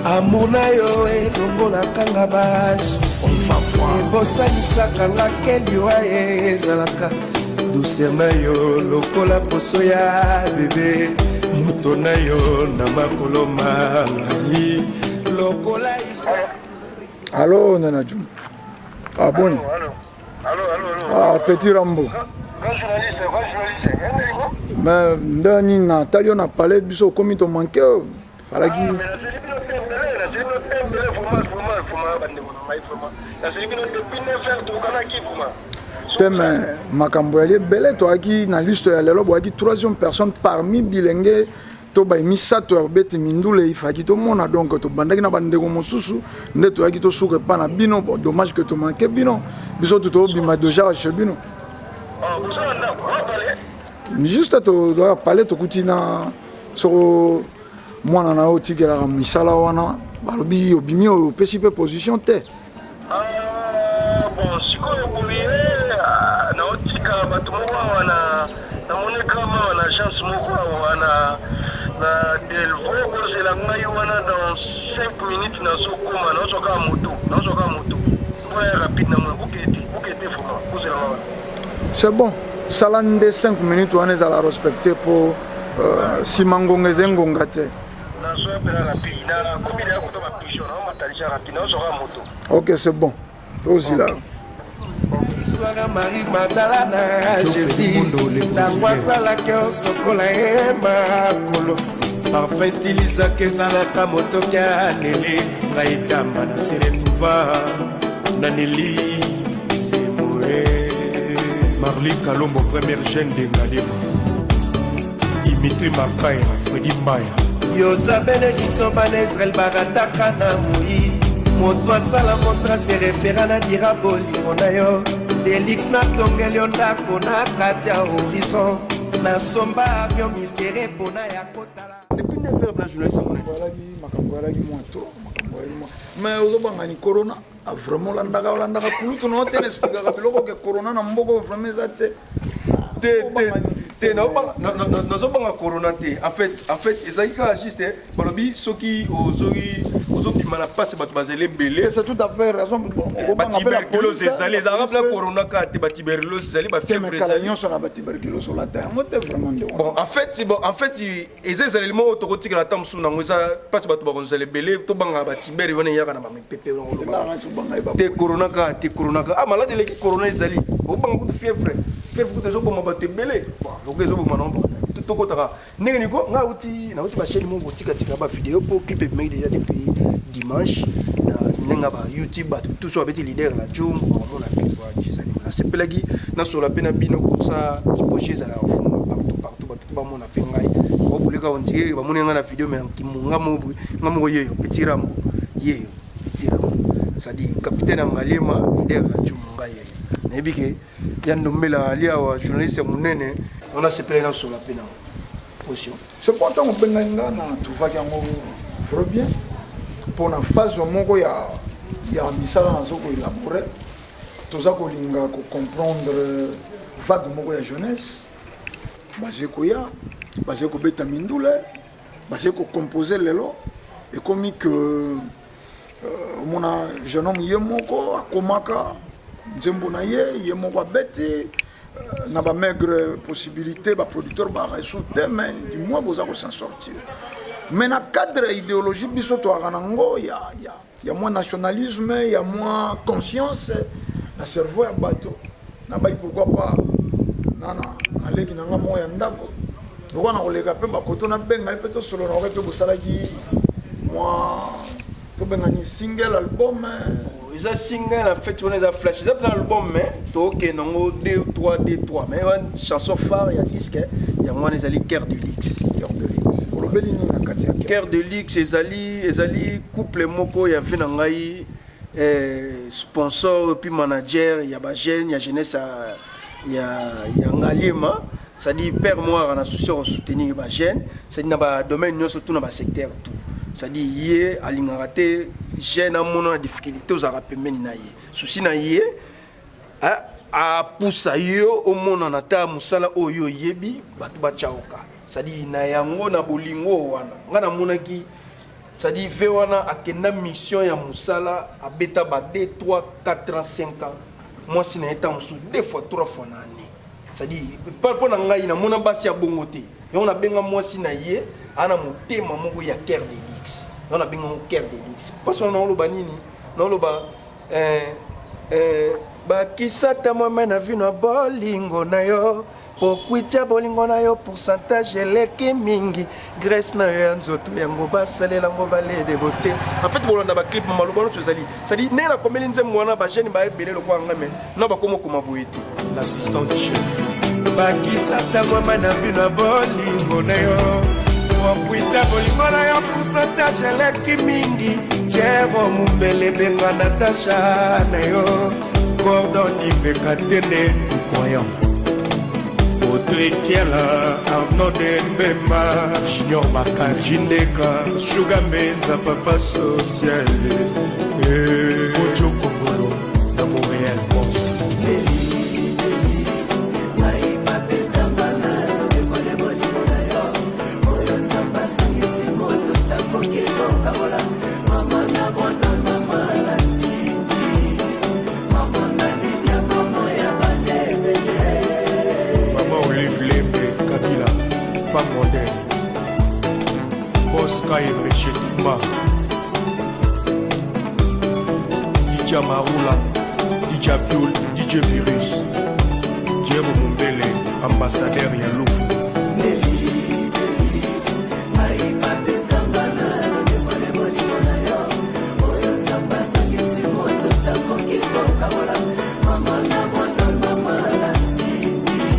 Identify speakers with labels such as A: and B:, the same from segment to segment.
A: Amour na yo elongolaka nga ba soucis, ebosalisaka nga ke liwa ezalaka. Douceur na yo lokola poso ya bebe, moto na yo na makolo ma ngai lokola.
B: Allo, Nana Jum. Ah, boni.
C: Allo, allo, allo, allo.
B: Ah, petit Rambo.
C: Grand journaliste, grand journaliste.
B: Mais nde nini natali yo na palais, biso okomi to manque falaki.
C: Ah, mais nazeli bino te ebele, nazeli bino te ebele, vraiment, vraiment, vraiment, bandeko na ngai, vraiment. Nazeli bino depuis 9 heures, tokokanaki, vraiment.
B: Te, mais makambo yali ebele. Toyaki na liste ya lelo, boyaki troisième personne parmi bilenge to bai misato ya babeti mindule ifaki tomona. Donc tobandaki na bandeko mosusu nde toyaki tosuka epa na bino. Bon, dommage que tomanke bino, biso tu tobima déjà chez bino.
C: Ah, bozala ndako, wapale.
B: Juste toya palais, tokuti na soko mwana na yo otikelaka misala wana, balobi obimi oyo opesi mpe position te.
C: Ah, bon, sikoyo boye, ah, naotika bato moko awa na namoni kama awa na agence moko awa na Delvo. Bozela ngai wana, dans 5 minutes nazokoma, nazwa kaka moto, nazwa kaka moto mpo ya rapide. Namona bokete, bokete vraiment, bozela nga wana.
B: C'est bon, sala nde 5 minutes wana ezala respecté mpo nsima ngonga eza ngonga te.
C: Nazwa mpena rapide, nakomi deya kota bapigeon, naomatalisa rapide, nazwa kaka moto.
B: Ok, c'est bon, tozila.
A: Histoire Marie Magdala na Jésus, ntango asalaki osokola ye makolo, parfum etilisaka ezalaka motoki aneli. Ngai tamba na se retrouva na Neli Semoe.
D: Marli Kalombo, première jeune de Ngalema, Dimitri Makaya, Fredi Mbaya.
A: Yoza bénédiction, bana Israel barataka na moi. Moto asala montra se référa na dira bolingo na yo. Delix, natongeli yo ndako na kati ya horizon, nasomba avion mystère mpona ya kotala.
D: Depuis 9 heures na journaliste yango.
B: Alaki makambo, alaki mwa to makambo alaki mwa, mais ozobangani corona. Ah, vraiment olandaka, olandaka kulutu na yo te, na expliquaka biloko ke corona na mboka oyo vraiment eza te.
D: Te, te, te, nazobanga corona te. En fait ezalaki kaka juste balobi soki ozoi ozobima na mpasi, bato bazali ebele.
B: C'est tout à fait raison.
D: Batuberculose ezali, ezalaka mpena corona kaka te, batuberculose ezali, bafièvre
B: ezali. Nyonso na batuberculose olata yango te vraiment nde.
D: Bon, en fait eza ezaleli moko tokotikala ata mosusu nango, eza place bato bakozala ebele, tobangaka batibere wana eyaka na bamipepe te. Corona kaka te, corona kaka, ah, malade eleki corona ezali. Obanga kutu fièvre, fièvre kutu ezoboma bato ebele. Loko ezoboma nango, tokotaka ndenge niko. Nga auti nauti bachaîne moko botikatika bavideo mpo clip ebimaki déjà depuis dimanche na ndenge ba YouTube. Bato tous babeti leader na jombo bakomona clip wana ezali. Nasepelaki nasola mpe na bino comme ça projet ezalaka kofungwa partout partout, bato bamona mpe ngai bakoleka. On dirait bamoni ngai na video, mais nga moko boye, nga moko yeyo petit Rambo, yeyo petit Rambo, c'est-à-dire capitaine ya Ngaliema, leader na jombo, ngai yeyo. Nayebi ke ya Ndombela ali awa, journaliste ya monene wana. Asepelaki nasola mpe nango position.
B: C'est bon, ntango obengai nga na trouvaki yango vrai bien mpona phase moko ya misala nazo koélaborer. Toza kolinga kocomprendre vague moko ya jeunesse bazali koya, bazali kobeta mindule, bazali kocompose. Lelo ekomi ke omona jeune homme ye moko akomaka nzembo na ye, ye moko abeti na bamaigre possibilité, baproducteur baresu te, mais du moins boza kosan sortir. Mais na cadre ya idéologie biso toyaka nango ya mwa nationalisme, ya mwa conscience na cerveau ya bato na bai, pourquoi pas na naleki na nga moko ya ndako lokola na koleka mpe bakoto nabenga ye mpe tosolola oke mpe bosalaki mwa tobengani single album.
D: Eza single en fait, wana eza flash, eza mpena album, mais tokende yango 2 3 2 3, mais wana chanson phare ya disque yango wana ezali Cœur de Luxe.
B: Cœur de Luxe, olobeli nini na kati ya
D: Cœur de Luxe? Ezali couple moko ya vie na ngai, sponsor puis manager ya bajeune ya jeunesse ya Ngaliema, c'est-à-dire père moi na souci ya kosoutenir bajeune, c'est-à-dire na badomaine nyonso tout, na basecteur tout. C'est-à-dire ye alingaka te jeune amona na difficulté, ozalaka pembeni na ye, souci na ye apusa yo omonana ta mosala oyo oyebi bato batyaoka. C'est-à-dire na yango na bolingo wana nga namonaki. C'est-à-dire ve wana akenda mission ya musala abeta ba 2 3 4 ans 5 ans mwasi na ye ntango mosusu deux fois trois fois na année. C'est-à-dire mpo na ngai namona basi ya bongo te. Yango nabenga mwasi na ye ana motema moko ya cœur de luxe. Yango nabenga yango cœur de luxe. Mpasi wana naoloba nini? Naoloba eh, eh, bakisa ta mwame na vino ya bolingo na yo Pokwitya bolingo na yo pourcentage eleki mingi graisse na yo ya nzoto yango basalela yango balede bote en fait bolanda baclip maloba nyonso ezali cestadire ndenge nakomeli nzembo wana bajeune baebele lokola ngai me na bakoma okoma boye te
A: L'assistant du chef. Bakisa ntango na bino ya bolingo na yo Pokwita bolingo na yo pourcentage eleki mingi Jero Mumbele benga Natasha na yo Gordon Iveka Tende
E: Croyant.
A: Audrey Kiala, Arnaud Mbemba,
E: Junior Bakali,
A: Jindeka, Sugar Menza, Papa Social, eh.
E: Ojo Kongolo, na Montréal Boss. Maman Olive Lembe Kabila, femme modèle. Boss Kayembe Chetimba. DJ Marula, DJ Abdul, DJ Virus. Diego Mumbele, ambassadeur ya Lufu.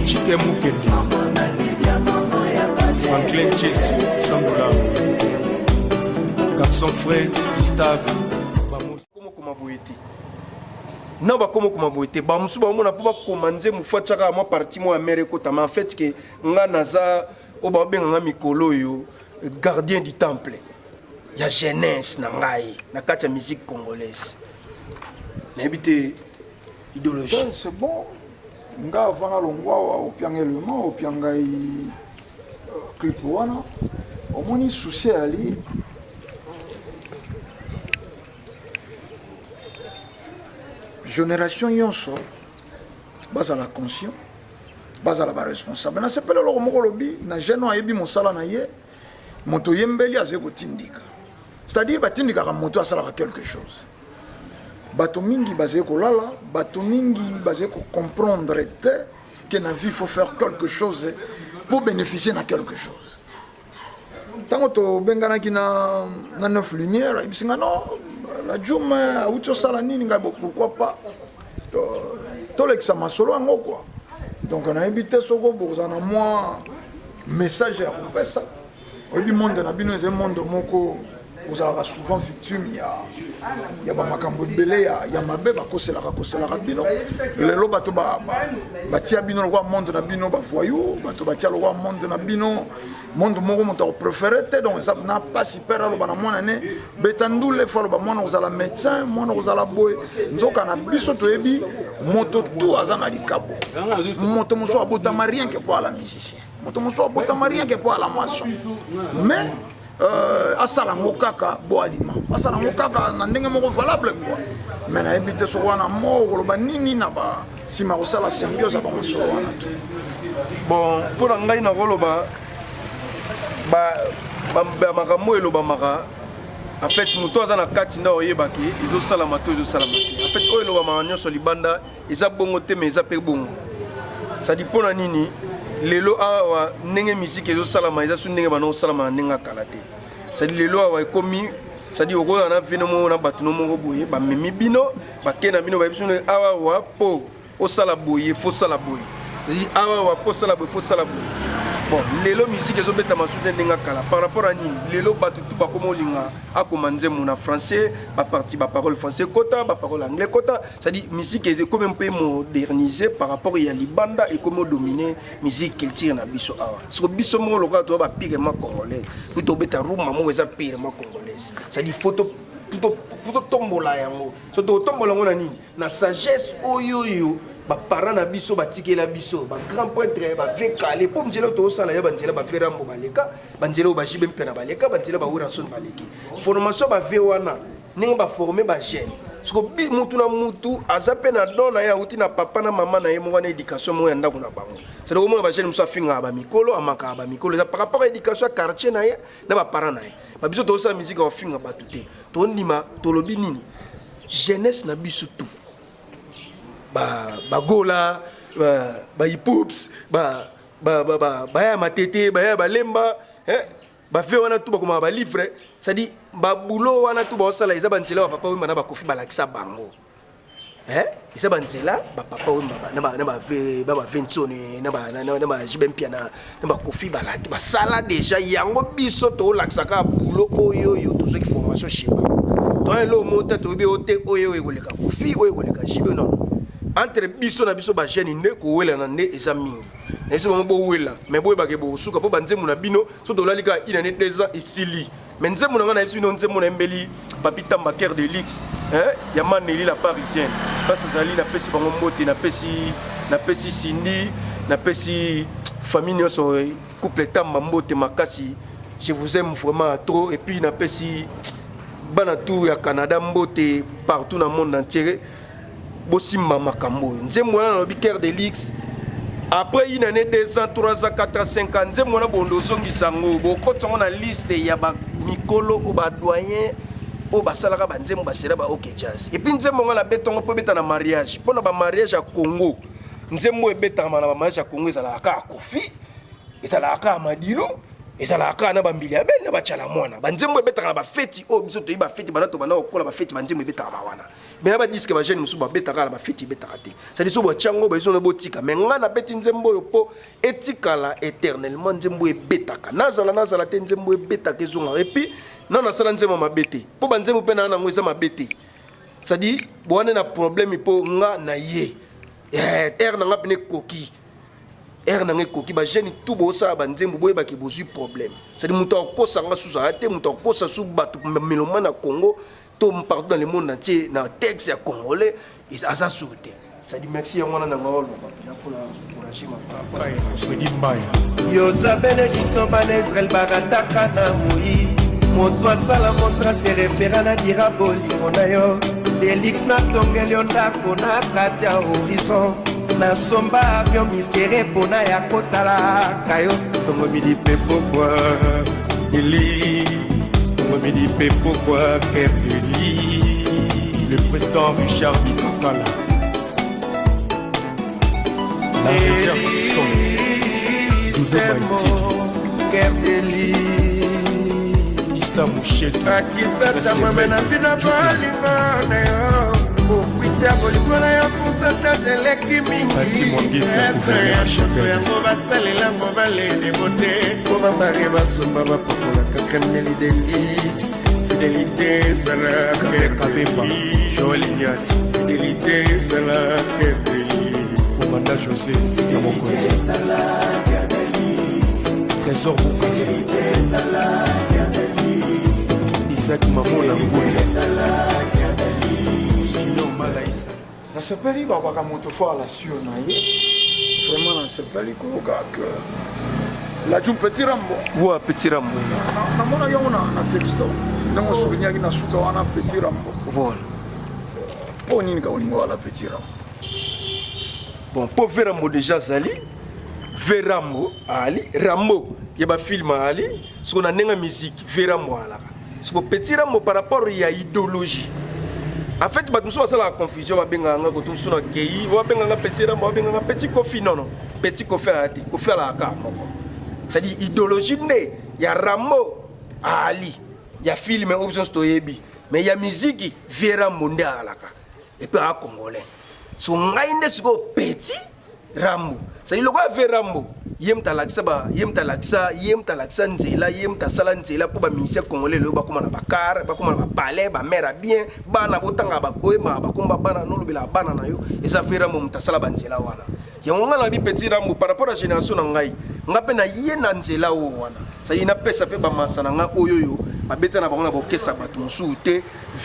E: Chike Mukende, Franklin Chesi, 100 dollars. Garçon frais, Gustave, Bamos.
D: Koma boye te. Na bakoma koma boye te. Ba musu ba mona po bakoma nzembo faut atiaka mwa partie mwa ya mere ekota mais en fait que nga naza oyo babenga nga mikolo oyo gardien du temple ya jeunesse na ngai na kati ya musique congolaise. Nayebi te idéologie.
B: C'est bon. Nga avant nalongwa awa opianga element opia ngai clip wana omoni souci ali génération nyonso bazala conscient bazala baresponsable nasepeli eloko moko olobi na jeune oyo ayebi mosala na ye moto oyembeli azali kotindika c'est-à-dire batindikaka moto asalaka quelque chose bato mingi bazali kolala bato mingi bazali kocomprendre te que na vie faut faire quelque chose pour bénéficier na quelque chose ntango tobenganaki na, na neuf lumière ayebisi nga non la jum awuti osala nini ngai bo pourquoi pas tolekisa masolo yango quoi donc nayebi te soko bokozala na mwa message ya kopesa oyebi monde na bino ezali monde moko ozalaka souvent victime ya, ya bamakambo ebele ya, ya mabe bakoselaka koselaka bino lelo bato batia ba, ba bino lokola monde na bino bavoyou bato batia lokola monde na bino monde moko moto akoprefere te donc eza na mpasi pere aloba na mwana ne beta ndule fo aloba mwana kozala médecin mwana kozala boye nzoka na biso toyebi moto tu aza na likabo moto mosusu abotama rien ke po ala musicien moto mosusu abotama rien ke po ala maçon mais euh, asala yango kaka bo alima asala yango kaka na ndenge moko valable kua mais nayebi te soki wana moko koloba nini na ba nsima kosala symbiose ya bamasolo wana to
D: bon mpo na ngai nakoloba makambo oyo elobamaka en fait moto aza na kati nde oyebaki ezosalama to ezosalama te en fait oyo elobamaka nyonso libanda eza bongo te mais eza mpe bongo sadi mpo na nini lelo awa ndenge miziki ezosalama eza su ndenge bana kosalama na ndenge ya kala te sadi lelo awa ekomi sadi okozala na vino moko na bato no moko boye bamemi bino bake na bino bayebi bino awa awa mpo osala boye fo osala boye awa awa mpo osala boye fo osala boye bon lelo miziki ezobetama su te ndenge ya kala par rapport ya nini lelo bato tu bakoma olinga akoma nzembo na français baparti baparole français kota baparole anglais kota c'est-à-dire musique ekomi mpe moderniser par rapport ya libanda ekomi odomine musique culture na biso awa siko biso moko lokola toza bapirement congolaise mpo tobeta rumba moko eza pirement congolaise c'est-à-dire faut totombola yango so tokotombola yango na nini na sagesse oyo oyo Baparent na biso batikela biso bagrand prêtre, bavekale mpo nzela oyo tozosala ya banzela baverambo baleka, banzela oyo bajibe mpe na baleka, banzela baweranson baleki. Formation bave wana, ndenge baforme bajeune siko, mutu na mutu aza mpe na don na ye, awuti na papa na mama na ye moko na éducation moko ya ndako na bango. C'est komona bajeune mosusu afingaka bamikolo, amakaka bamikolo, eza par rapport à éducation ya quartier na ye na baparent na ye. Babiso tozosala musique ya kofinga bato te. Tondima tolobi nini? Jeunesse na biso tout, bagola, bahipups, baya matete, baya balemba, bafe wana tu bakomaka balivre, c'est-à-dire babulo wana tu baosala, eza banzela bapapa Wemba na bakofi balakisa bango. Eza banzela bapapa Wemba na bavensone na bajibe mpia na bakofi balaki basala déjà yango. Biso toolakisaka bulo oyo oyo tozwaki formation chez bango. To eloko moko te toyebi oyo te, oyo oyo ekoleka Kofi, oyo ekoleka Jibe, non. Entre biso na biso bajeune nde kowelana nde eza mingi na biso. Bango bowela, mais boyebake bokosuka mpo banzembo na bino so tolali kaka une année, 2 ans, esili. Mais nzembo na ngai, nayebisi bino, nzembo nayembeli Papi Tamba, Cœur de Luxe ya Maneli la Parisienne, place azali, napesi bango mbote, napesi Cindy, napesi famille nyonso, couple Tamba, mbote makasi, je vous aime vraiment trop. Et puis napesi bana tour ya Canada mbote, partout na monde entier. Bosimba makambo oyo, nzembo wana nalobi Cœur de Luxe, après une année, 2 ans, 3 ans, 4 ans, 5 ans, nzembo wana bondo ozongisa yango, bokotisa yango na liste ya bamikolo oyo badoyen oyo basalaka banzembo basela ba OK Jazz. Et puis nzembo ngo nabeta yango mpo ebeta na mariage, mpo na bamariage ya Congo. Nzembo ebetaka na bamariage ya Congo ezalaka kaka Kofi, ezalaka kaka Madilu, ezalaka kaka na bambili ya bene na bacala mwana. Banzembo ebetaka na bafeti oyo biso toyebi, bafeti banda tobanda kokola, bafeti banzembo ebetaka bawana. Mais na badisque bajeune mosusu babetaka na bafeti, ebetaka te. C'est-à-dire so botyango baezona botika. Mais ngai nabeti nzembo oyo mpo etikala éternellement. Nzembo ebetaka, nazala nazala te, nzembo ebetaka, ezongaka. Et puis na nasala nzembo mabe te, mpo banzembo mpe naa nango eza mabe te. C'est-à-dire bowana na problème mpo nga na ye aire na nga pene ekoki, aire nanga ekoki. Bajeune tout bosala banzembo, boyebaki bozwi problème. C'est-à-dire moto akosanga susu aya te, moto akosa su bato mélomane na Congo to partout dans le monde entier na texte ya congolais aza sûr te. C'est-à-dire merci, yango wana nanga oloba mpena mpona encourager.
E: Fredi Mbaya.
A: Yoza bénédiction, bana Israel barataka na moi. Moto asala montra se référa na dira bolingo na yo. Delix, natongeli yo ndako na kati ya horizon, nasomba avion mystère mpona ya kotalaka yo ntongo, midi mpe pokwa. Eli ntongo, midi mpe pokwa, Cœur de Li.
E: Le président Richard Bikakala, la réserve son Doudou Baitiki.
A: Cœur de Li.
E: Ista Mushetu.
A: Akisata mweme na bino bolingo na yo, okwita bolingo na yo pourcentage eleki
E: Pati Mwangisa, gouverneur ya Chapelle.
A: Yango basalelango balendemo te, po bamari basomba bapakolaka crème Nelly Delix. Fidélité ezala.
E: Kabemba Joël Niati.
A: Fidélité ezala, Cœur de Li.
E: Komanda José ya mokonzi, Trésor Bukasa, Isaac Mamona Ngunza, Junior Malaisa.
B: Nasepeli babaka moto fo alasio na ye. Vraiment nasepeli koyoka ke Lajum Petit Rambo.
D: Wa Petit Rambo.
B: Namonaki yango na texto ndenge osoulignaki na suka wana, Petit Rambo.
D: Voilà.
B: Mpo nini ka olingo wala Petit Rambo?
D: Bon, mpo ve Rambo déjà azali, ve Rambo ali Rambo ya bafilme ali. Siko na ndenge ya musique, ve Rambo alaka. Siko Petit Rambo par rapport ya idéologie. En fait, bato mosusu basalaka confusion, babengaka nga koto mosusu na kei, babengaka nga Petit Rambo, babengaka nga Petit Kofi. Non, non, Petit Kofi aya te, Kofi alaka kaka moko. C'est-à-dire idéologie nde ya Rambo ali ya filme oyo biso nyonso toyebi, mais ya musique vie Rambo nde alaka. Et puis aa congolais, so ngai nde sikoyo Petit Rambo. C'est lokola ve Rambo, ye moto alakisa ba, ye moto alakisa, ye moto alakisa nzela, ye moto asala nzela mpo bamusicien congolais lelo bakóma na bacar, bakóma na bapalais, bamare ya bien, bana botanga, oyembaka bakomba bana, nolobelaka bana na yo. Eza ve Rambo moto asala banzela wana. Yango ngai nabi Petit Rambo par rapport à génération na ngai. Nga mpe naye na nzela oyo wana, sadi napesa mpe bamasa na nga oyo oyo babeta na bango na bokesa bato mosusu te,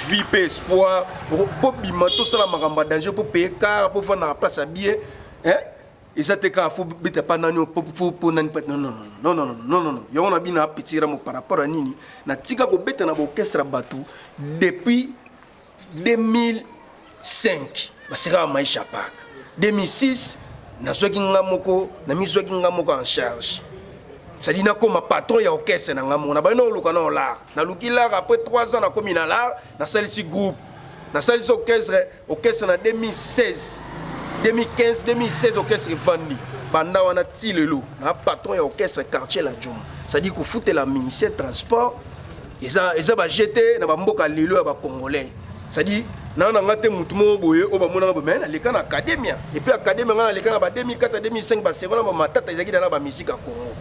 D: vie mpe espoir mpo bima tosala makambo ya danger mpo paye car mpo fanda na place ya bien, hein? Eza te kaka fo beta pa nani fo po nani pa, non non non non non non non. Yango na bino apetira mo par rapport à nini natika kobeta na baorchestre bato depuis 2005, basekaka Maisha Park. 2006 nazwaki nga moko, namizwaki nga moko en charge, c'est-à-dire nakoma patron ya orchestre na nga moko. Nabandi naoluka na lar, naluki lar. Après 3 ans nakomi na lar, nasalisi groupe, nasalisi orchestre. Orchestre na 2016, 2015, 2016 orchestre evandi. Banda wana ti lelo na patron ya orchestre Quartier La Djuma, c'est-à-dire kofutela ministère transport eza bajete na bamboka lelo ya bacongolais. C'est-à-dire naa na nga te mutu moko boye oyo bamonaka boye, mais naleka na academia. Et puis academia nga naleka na ba 2004, 2005, baseko na bamatata ezalaki na bamusike ya Congo.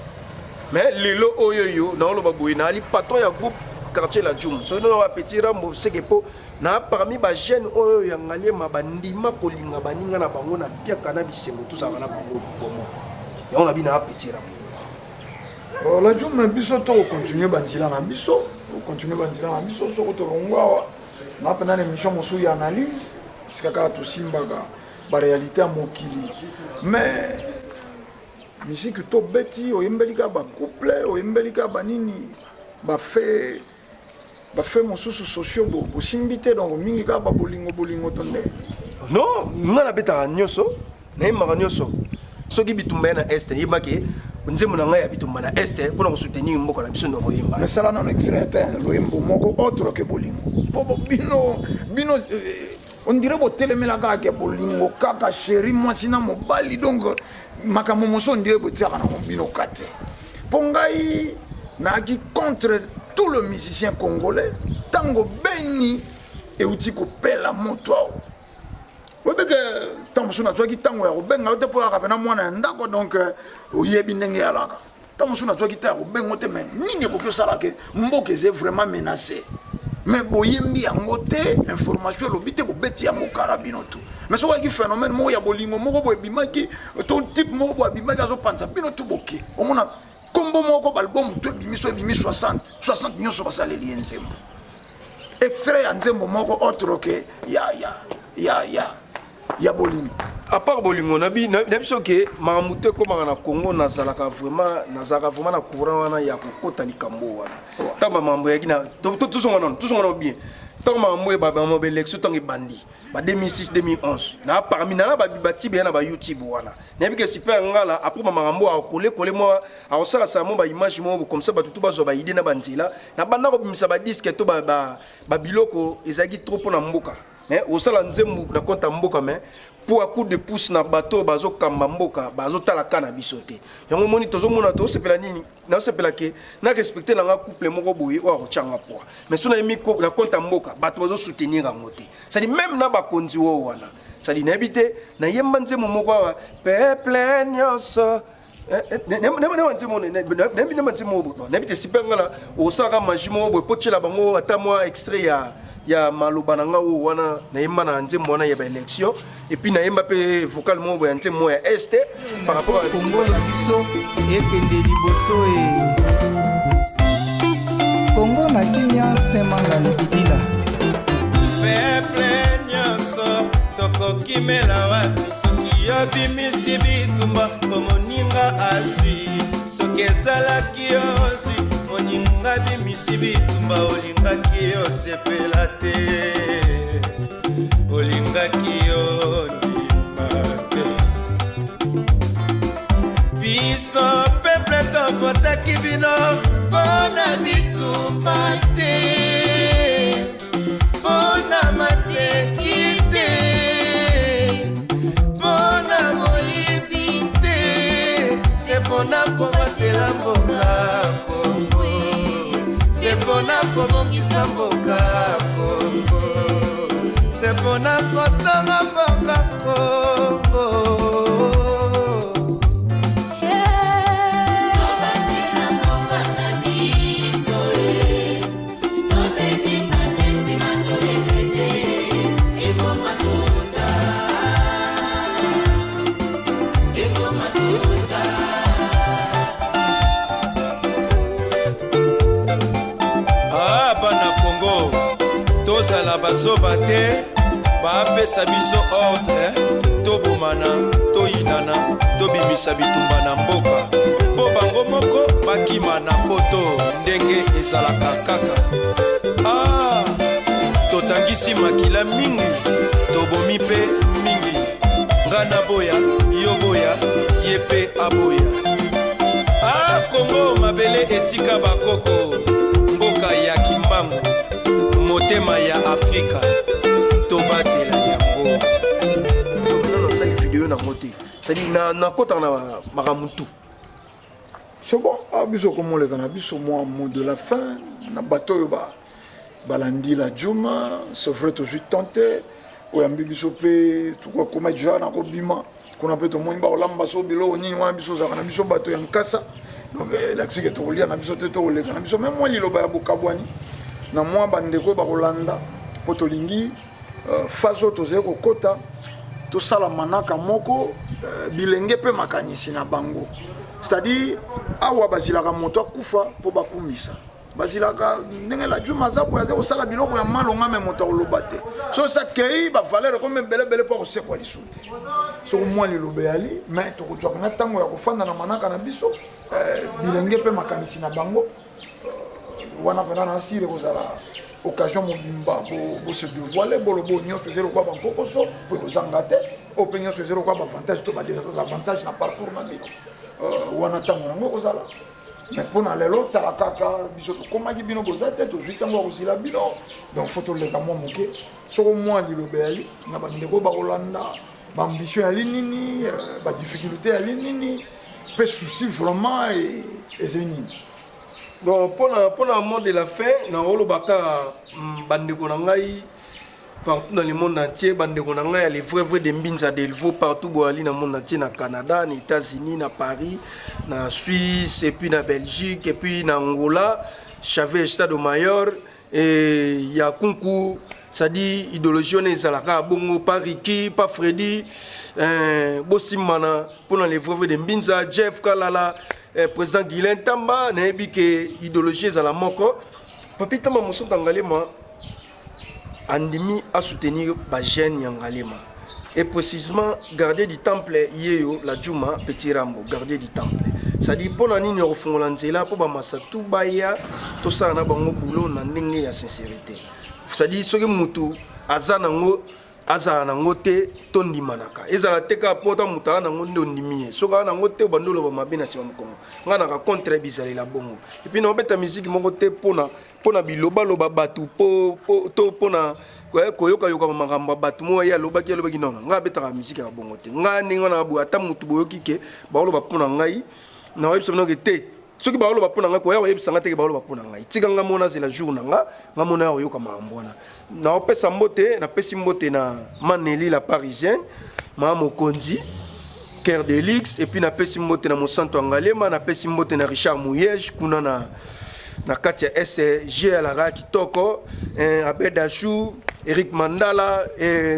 D: Mais lelo oyo yo naoloba boye, naali patron ya groupe Quartier La Djuma. Soki na bapetit Rambo seke mpo na parmi bajeune oyo ya Ngaliema bandima kolinga baninga na bango na piaka na bisengo, tozalaka na bango bomo. Yango na bino na petit Rambo.
B: La Djuma, biso tokocontinue banzela na biso, tokocontinue banzela na biso. Soko tolongwa awa, na mpena na émission mosusu ya analyse, esika kaka tosimbaka baréalité ya mokili. Mais misiki tobeti, oyembeli kaka bacouple, oyembeli kaka banini, bafe bafe mosusu sociaux bosimbi te. Donc mingi kaka babolingo bolingo to nde?
D: Non, nga nabetaka nyonso, nayembaka nyonso. Soki bitumba ya na Est, yebaki nzembo na ngai ya bitumba na Est mpona kosoutenir mboka na biso na koyemba.
B: Mais sala nano extrait te, loyembo moko autre ke bolingo, mpo bino on dirait botelemela kaka ke bolingo, kaka chéri, mwasi na mobali. Donc makambo mosusu on dirait botiaka nango bino ka te. Mpo ngai nayaki contre tout le musicien congolais ntango Beni euti kopela moto awa. Oyebeke ntango mosusu nazwaki ntango ya kobenga yo te, mpo oyaka mpena mwana ya ndako, donc oyebi ndenge eyalaka. Ntango mosusu nazwaki te ya kobenga te, mais nini ekoki osala ke mboka eza vraiment menacé, mais boyembi yango te, information elobi te, bobeti yango kara bino tu. Mais soki oyaki phénomène moko ya bolingo moko boye ebimaki, to type moko boye abimaki azopanza bino tu, boke omona nkombo moko, baalbum to ebimi, so ebimi 60 60 nyonso basaleli ye nzembo, extrait ya nzembo moko autre ke ya bolingo.
D: À part bolingo na biso ke makambo te ekomaka na Congo, nazalaka vraiment na courant wana ya kokota likambo wana. Ntango bamakambo eyaki na, tozonga nano, tozonga nano bien. Ntango makambo makambo baélection, ntango ebandi ba 2006, 2011, na parmi nana batibe ya na bayoutube wana, nayebi ke Super Ngala après bamakambo akolekole mwa, akosalasala mwa baimage moko comme ça, bato tu bazwa baide na banzela. Na banda kobimisa badisque to babiloko ezalaki trop mpo na mboka. Mais osala nzembo na compte ya mboka, mais po a coup de pouce na bato oyo bazokamba mboka, bazotala ka na biso te. Yango omoni tozomona, tozosepela nini, nazosepela ke na respecte nanga couple moko boye oyo akotyanga poa. Mais so nayemi na compte ya mboka, bato bazosoutenir yango te, c'est-à-dire même na bakonzi oyo wana. C'est-à-dire nayebi te, nayemba nzembo moko awa, peuple nyonso, nayebi nde banzembo moko, nayebi te. Super Ngala osalaka magie moko boye po tiela bango ata mwa extrait ya maloba na nga oyo wana nayemba na nzembo wana ya baélection. Et puis nayemba mpe vocal moko boye ya nzembo moko ya Est par rapport à
A: Kongo na biso ekende liboso e, Kongo na kimia, semangani bidila.
F: Peuple nyonso, tokokimela wapi soki yobimisi bitumba po moninga azwi? Soki ezalaki yo ozwi, moninga bimisi bitumba, olingaki osepela te, olingaki yo ndima te. Biso peuple tovotaki bino mpona bitumba te, mpona maseki te, mpona moyibi te, se mpona kobatela mboka Kongo, se mpona kobongisa mboka Kongo, se mpona kotonga mboka Kongo.
G: Tobatela mboka na biso e, tobebisa te, nsima toregretter, ekoma tuta, ekoma tuta.
H: Bozala bazoba te, baapesa biso ordre tobomana, toyinana, tobimisa bitumba na mboka mpo bango moko bakima na poto ndenge ezalaka kaka. Ah, totangisi makila mingi, tobomi mpe mingi. Nga naboya, yo boya, ye mpe aboya. Ah, Kongo mabele etika bakoko, mboka ya Kimbangu, motema ya Afrika, tobatela yango.
D: Nano nasali video nango te, c'est-à-dire nakotaka na makambo tout.
B: C'est bon, ah, biso komoleka na biso mwa mot de la fin na bato oyo ba balandi la Djuma, c'est vrai tozwi temps te, oyambi biso mpe tokokoma deja na kobima kuna mpe tomoni bakolamba so biloko nini wana, biso ozalaka na biso bato ya nkasa, donc elakisi ke tokolia na biso te, tokoleka na biso me mwa liloba ya bokabwani na mwa bandeko bakolanda, mpo tolingi phase oyo tozali kokota tosala manaka moko bilenge mpe makanisi na bango, c'est-à-dire awa bazilaka moto akufa mpo bakumisa, bazilaka ndenge la Djuma aza boye, aza kosala biloko ya malonga, me moto akoloba te. So sakei bavaleur ekomi ebelebele mpo akosekwa lisusu te. Soki mwa liloba eyali, me tokozwaka na ntango ya kofanda na manaka na biso bilenge mpe makanisi na bango wana mpena na asire kozala occasion mobimba bose dévoile, boloba oyo nyonso eza lokola bankokoso mpo ekozanga te, oyo mpe nyonso eza lokola baavantage to badesavantage na parcours na bino wana, ntango nango ekozala. Mais mpo na lelo, tala kaka biso tokomaki, bino boza te, tozwi ntango ya kozila bino, donc faut toleka mwa moke. Soko mwa liloba yali na bandeko bakolanda, baambition yali nini, badifficulté yali nini, mpe souci vraiment eza nini?
D: Bon, mpona mot de la fin, naoloba kaka bandeko na ngai partout dans le monde entier, bandeko na ngai ya les vrais vrais de Mbinza Delvaux partout boali na monde entier, na Canada, na États-Unis, na Paris, na Suisse, et puis na Belgique, et puis na Angola, Chavez Estado Mayor et ya Kunku, c'est-à-dire idéologie wana ezalaka bongo, pa Ricky, pa Freddy, bosimbana mpona les vrais vrais de Mbinza, Jeff Kalala, président Guilain Tamba, nayebi ke idéologie ezala moko. Papi Tamba Mosantu Ngalema andimi asoutenir bajeune ya Ngalema et précisément gardien du temple yeyo la Djuma Petit Rambo, gardien du temple, c'est-à-dire mpona nini ya kofungola nzela mpo bamasa tu baya tosala na bango boulot na ndenge ya sincérité, c'est-à-dire soki mutu aza nango, azala nango te, tondimanaka ezala te kaka mpo ta moto aza nango nde ondimi ye. Soki aza nango te, obandi oloba mabe na nsima mokongo. Ngai naka contre bizalela bongo. Et puis naobeta miziki moko te mpona bilobaloba bato to mpona koyokayoka makambo ya bato moko ye alobaki alobaki. Nono, ngai abetaka miziki ya bongo te. Ngai ndenge wana boye, ata motu boyoki ke baoloba mpo na ngai, nakoyebisa bino ke te. Soki baoloba mpo na ngai, koya koyebisa ngai teke baoloba mpo na ngai. Tika ngai mona azela jour na nga, ngai mona ya koyoka makambo wana. Naopesa mbote, napesi mbote na Maneli la Parisienne, maa mokonzi Cœur de Luxe, et puis napesi mbote na Mosanto ya Ngalema, napesi mbote na Richard Muyege kuna na kati ya SG alaka kitoko, Abed Achou, Eric Mandala,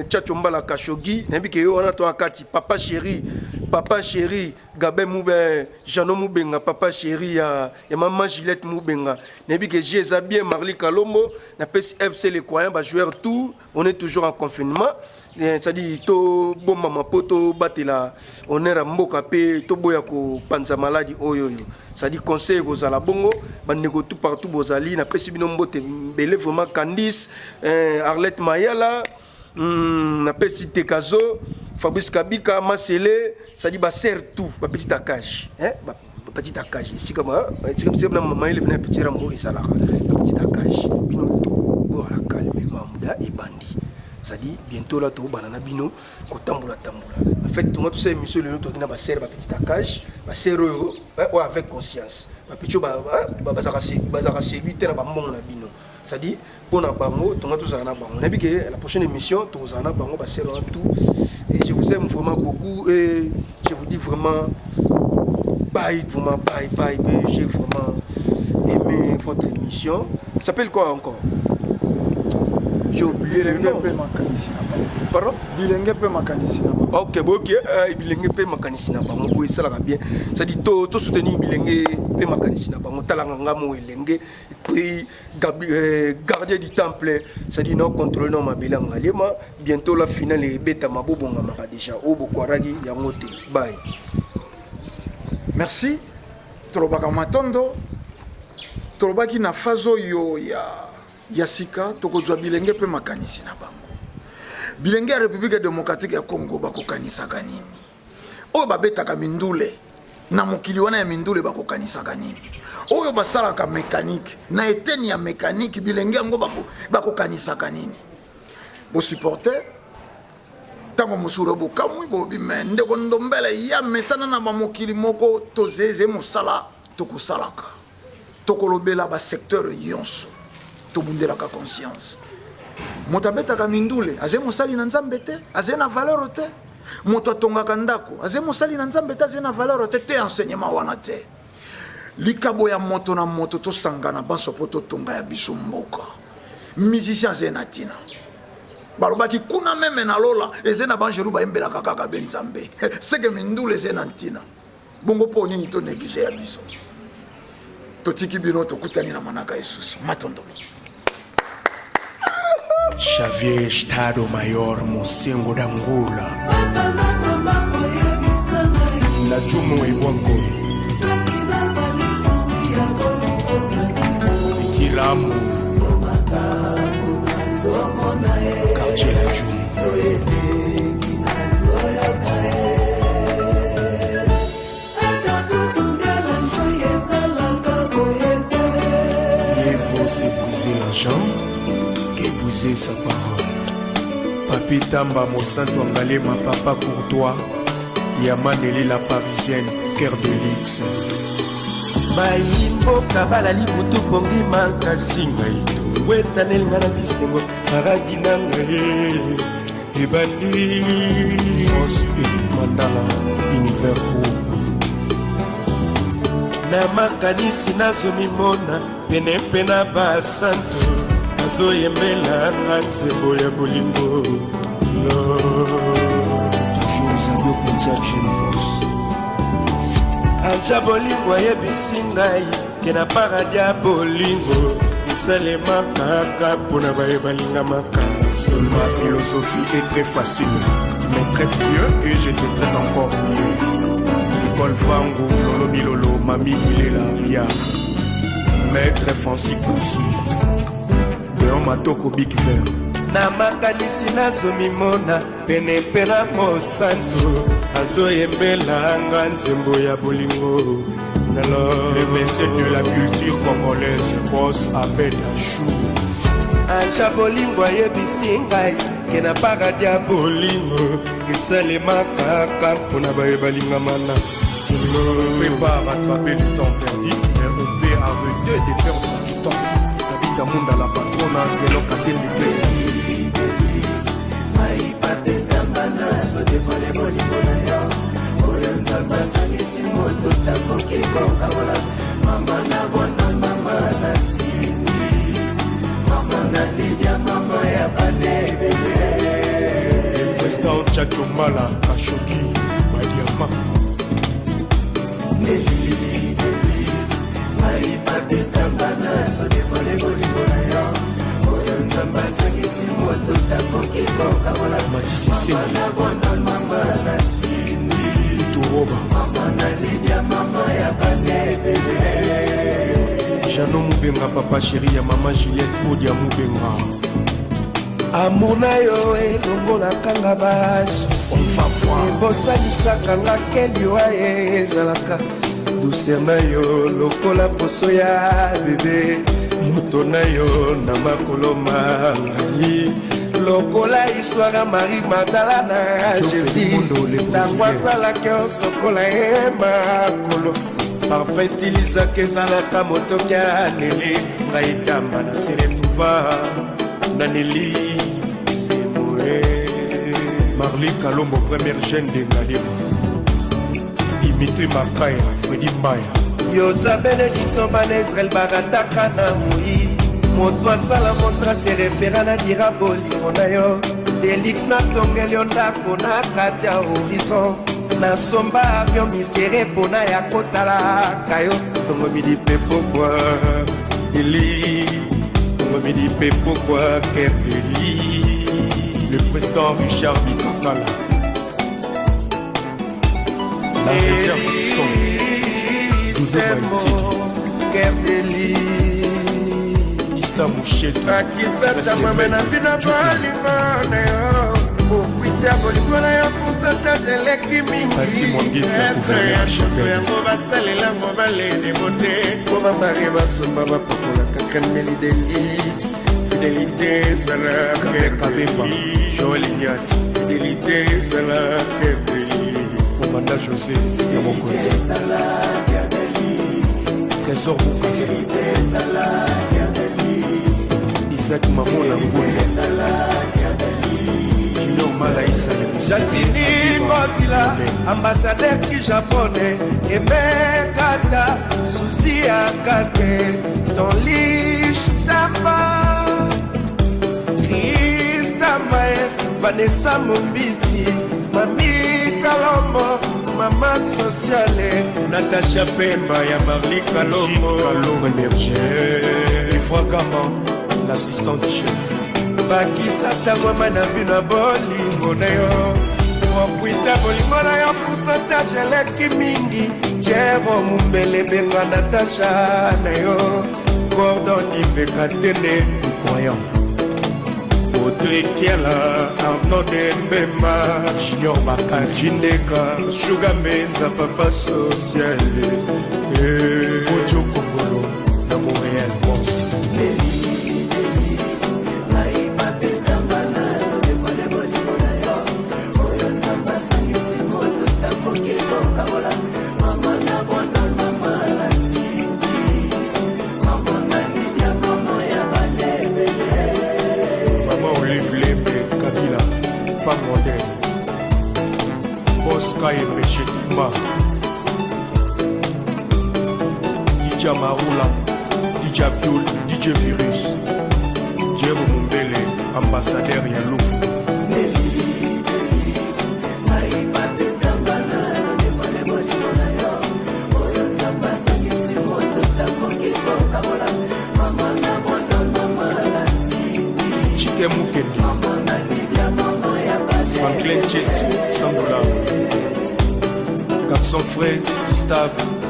D: Tchatcho Mbala Kashogi, nayebi ke yo wana to kati papa chéri, papa chéri Gabin Mube, Jano Mubenga, papa chéri ya mama Gillette Mubenga, nayebi ke J eza bien. Marli Kalombo, napesi FC les croyants, bajoueur tout. On est toujours en confinement, c'est-à-dire tobombama mpo tobatela honneur ya mboka mpe toboya kopanza maladi oyo oyo. C'est-à-dire conseil ekozala bongo. Bandeko tout partout bozali, napesi bino mbote mbele vraiment. Candice, Arlette Mayala, napesi Tekazo, Fabrice Kabika Masele, c'est-à-dire baser tout bapetite akage, hein? Bapetite akage esika esika na mayele bino ya petit Rambo ezalaka bapetite akage. Bino tout boyala calme, mamuda ebandi, c'est-à-dire bientôt là tobana na bino kotambola tambola. En fait tonga tosala émission lelo, toki na basere bapetite akage, basere oyo oyo avec conscience, bapeti oyo bazalaka celui te na bambongo na bino, c'est-à-dire mpo na bango tonga tozala na bango. Nayebi ke la prochaine émission tokozala na bango basere wana tout. Et je vous aime vraiment beaucoup et je vous dis vraiment bye, vraiment bye bye. J'ai vraiment aimé votre émission. Ça s'appelle quoi encore? J'ai oublié le nom. Pardon.
B: Bilenge mpe makanisi na bango.
D: Ok, boyoki bilenge mpe makanisi na bango boye esalaka bien, c'est-à-dire to soutenir bilenge mpe makanisi na bango. Talanga nga mo elenge. Puis gardien du temple, c'est-à-dire non contrôle non mabele ya Ngaliema. Bientôt la finale ebetama, bobongamaka déjà oyo bokwaraki yango te. Bye.
B: Merci. Tolobaka matondo, tolobaki na phase oyo ya sika tokozwa bilenge mpe makanisi na bango. Bilenge ya République démocratique ya Congo bakokanisaka nini? Oyo babetaka mindule na mokili wana ya mindule bakokanisaka nini? Oyo basalaka mécanique na eteni ya mécanique, bilenge yango bakokanisaka nini? Bosupporte ntango mosusu bokamwi, bobi me ndeko Ndombele ya mesana na bamokili moko tozeze mosala tokosalaka, tokolobela basecteur nyonso, tobundelaka conscience. Moto abetaka mindule aze mosali na Nzambe te, aze na valeur te. Moto atongaka ndako aze mosali na Nzambe te, aze na valeur te. Te enseignement wana te. Likabo ya moto na moto, tosangana banso mpo totonga ya biso mboka. Musicien aze na ntina. Balobaki kuna même na lola eze na banjelu bayembelaka kaka be Nzambe. Seke mindule eze na ntina. Bongo mpo nini to néglige ya biso? Totiki bino, tokutani na manaka esusu. Matondo mingi.
E: Xavier Estado Maior Mosengo d'Angola La Jumo Ebwankoy Petit Rambo Quartier La Jumo. Mieux vaut se briser la jambe qu'épouser sa parole. Papi Tamba Mosantu Angalema, Papa Courtois, Yamaneli la Parisienne, cœur de luxe.
A: Bayimboka balali butu pongi makasi, ngai tongo etaneli nga na bisengo, paradis na ngai ebandi.
E: Boss et Mandala Univers Group.
A: Na makanisi nazomimona pene mpe na basantu bazoyembela nga nzembo ya bolingo lo.
D: Toujours Zabio Pontiac Jeune Boss.
A: Aja bolingo ayebisi ngai ke na paradis ya bolingo esalema kaka mpona baye balingamaka na solo.
E: Ma philosophie est très facile. Tu me traites mieux et je te traite encore mieux. Nicole Vangu, Lolo Milolo, Mami Ilela, Yaf. Maître Francis Koussi. Léon Matoko Big Ver.
A: Na makanisi nazomimona pene mpe na mosantu azoyembela nga nzembo ya bolingo na lo.
E: Le mécène de la culture congolaise, Boss Abed Achou.
A: Aja bolingo ayebisi ngai ke na paradis ya bolingo esalema kaka mpona baye balingama na solo.
E: On peut pas rattraper le temps perdu, mais on peut arrêter de perdre du temps. David Amunda, la patronne, Gelo Katende Clé.
A: Nzambe asangisi moto takoki kokabola. Mama na bwana, mama na Sindi, mama na Lidia, mama ya bana ebele.
E: Le président Tchatcho Mbala, Kashoki, Badiama.
A: Neli ngai papetamba nazodevole bolingo na yo, oyo Nzambe asangisi moto takoki kokabola.
E: Matisse Esengi.
A: Na bwana, mama na Sindi,
E: Turoba.
A: mama na Lidia, mama ya bana ebele.
E: Jano Mubenga, papa chéri ya mama Juliette Odia Mubenga.
A: Amour na yo elongolaka nga basoucis,
E: On va voir.
A: ebosalisaka nga keliwa ezalaka douceur na yo lokola poso ya bebe, moto na yo na makolo ma ngai lokola histoire ya Marie Magdala na
E: Geoffrey
A: Jésus
E: Mondo, le
A: ntango
E: Brésilien.
A: asalaki osokola ye makolo. Parfum etilisaka ezalaka motoki aneli ngai tamba na se retrouva na Neli Semoe.
E: Marley Kalombo, première jeune de Ngalema. Dimitri Makaya, Freddy Mbaya.
A: Yoza bénédiction, bana Israel barataka na moi moto asala montra se référa na dira bolingo na yo. Delix natongeli yo ndako na kati ya horizon, nasomba avion mystère mpona ya kotalaka yo ntongo midi mpe pokwa. Eli tongo midi mpe pokwa Kerdeli.
E: Le président Richard Bikakala. La réserve du son. Doudou Maïtidi.
A: Kerdeli.
E: Ista Mouchetou.
A: Akisata mwembe na bino bolingo na yo. Okwita bolingo na yo pourcentage eleki
E: Tati Mwangisa, gouverneur ya Chagari.
A: mingiyango basalela mobali bote po bamarie basomba bapakolaka crème delix fidelité ezala
E: Kabemba, Joël Ignati.
A: Fidelité ezala kebeli.
E: Commandant José ya Mokonzi. Trésor Bukasa. Isaac Mamona Ngunza. Junior Malaïsa le
A: Jatini Mobila, ambassadeur ki japonais, Emekata, Suzy Akate, Tonlich Tamba, Christa Maer, Vanessa Mombiti, Mami Kalombo, Mama Sociale, Natacha Pemba ya Marli Kalombo.
E: Kalombo émergé. Ifra Gama, l'assistant du chef.
A: Bakisa ntango ma na bino ya bolingo na yo okwita bolingo na yo pourcentage eleki mingi jero mumbele benga Natasha na yo Gordon Ivekatene
E: Croyant.
A: Audrey Kiala, Arnaud Mbemba,
E: Junior Bakali,
A: Jindeka, Sugar Menza, Papa Social,
E: Ojo Kongolo, na Montréal Boss. Maman Olive Lembe Kabila, femme modèle. Boss Kayembe Chetima. DJ Maroula, DJ Abdul, DJ Virus. Diego Mumbele, ambassadeur ya Lufu. Chike Mukende. Franklin Chase, 100 dollars. Garçon frais, Gustave.